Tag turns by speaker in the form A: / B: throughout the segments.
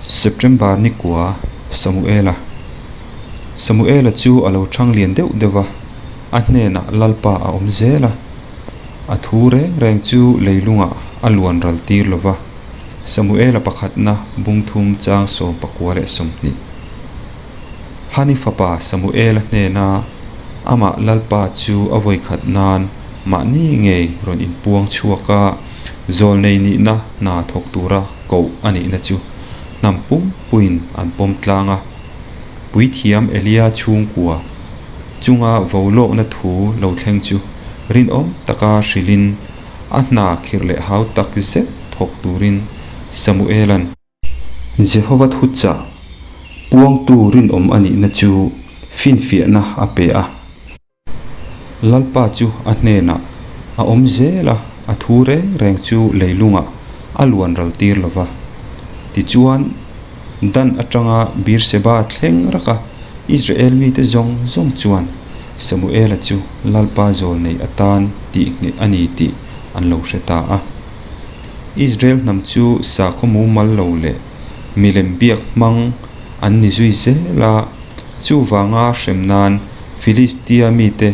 A: September ni kua Samuela Samuela chu a lo thang lian deuh deuh va, a hnenah Lalpa a awm zel a. A thu reng reng chu leilungah a luan ral tir lo va. Samuela pakhatna bung thum chang 19 leh 20. Hani fapa Samuela hnena amah Lalpa chu a vawikhat nan mahni ngei rawn inpuang chhuak a, zawlnei nihna hna thawk tura koh a nihna chu hnam pumpuiin an pawm tlang a. Puithiam Elia chhungkua chunga vo lawkna thu lo thleng chu rinawm taka hrilhin a hna khirh leh hau tak zet thawk turin Samuelan Jehova thuchah puangtu rinawm a nihna chu finfiahna a pe a. Lalpa chu a hnenah a awm zel a, a thu reng reng chu leilungah a luan ral tir lo va. Tichuan, Dan atanga Beersheba thleng raka Israel mite zawng zawng chuan Samuela chu Lalpa zawlnei atan tih ngheh a ni tih an lo hre ta a. Israel hnam chu sakhaw mumal lo leh milem biak hmang an ni zui zel a, chuvanga hrem nan Filistia mite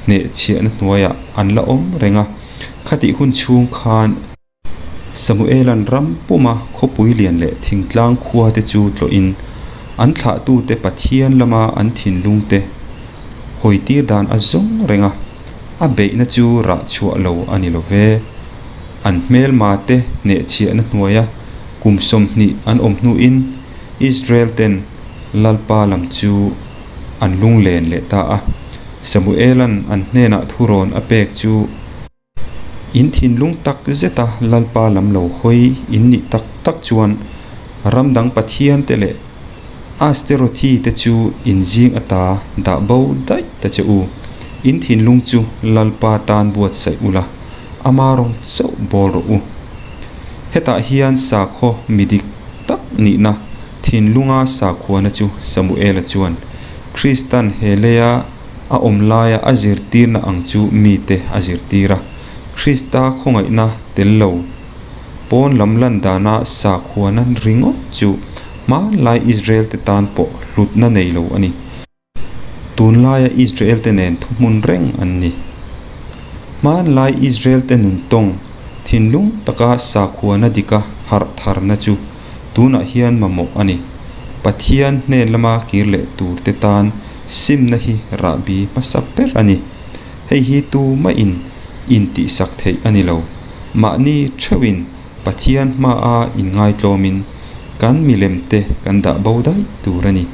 A: hnehchhiahna hnuaiah an la awm reng a, khatih hun chhung khan Samuelan ram puma khawpui lian leh thingtlang khua te chu tlawhin an thlahtute Pathian lama an thinlung te hawi tir dan a zawng reng a, a beihna chu rah chhuah lo a ni lo ve. An hmelma te hnehchhiahna hnuaia kum 20 an awm hnuin Israel ten Lalpa lam chu an lunglen leh ta a. Samuelan an hnenah thurawn a pek chu, In thinlung tak zeta Lalpa lam lo hawi in nih tak tak chuan ram dang Pathian te leh Asterothi te chu in zing ata dah bo daih ta che u. In thinlung chu Lalpa tan buatsaih ula, ama rawng chauh bawl rawh u. Hetah hian sakhaw mi dik tak nihna thinlunga sakhuana chu Samuela chuan Kristan he leia a awm laia a zirtirna ang chu mite a zirtir a. Krista khawngaihna tel lo pawn lam lan dana sakhuana ringawt chu hmanlai Israel te tan pawh hlutna nei lo a ni. Tunlaia Israel te nen thuhmun reng an ni. Hmanlai Israel te nun tawng thinlung taka sakhuana dika harh tharna chu tunah hian mamawh a ni. Pathian hnen lama kir leh tur te tan simna hi rahbi hmasa ber a ni. Hei hi tumahin intihsak theih a ni lo. Mahni theuhin Pathian hmaa inngaitlawmin kan milem te kan dah bo daih tur a ni.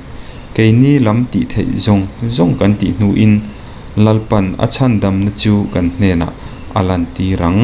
A: Keini lam tih theih zawng zawng kan tih hnuin Lalpan a chhandamna chu kan hnenah a lantir ang.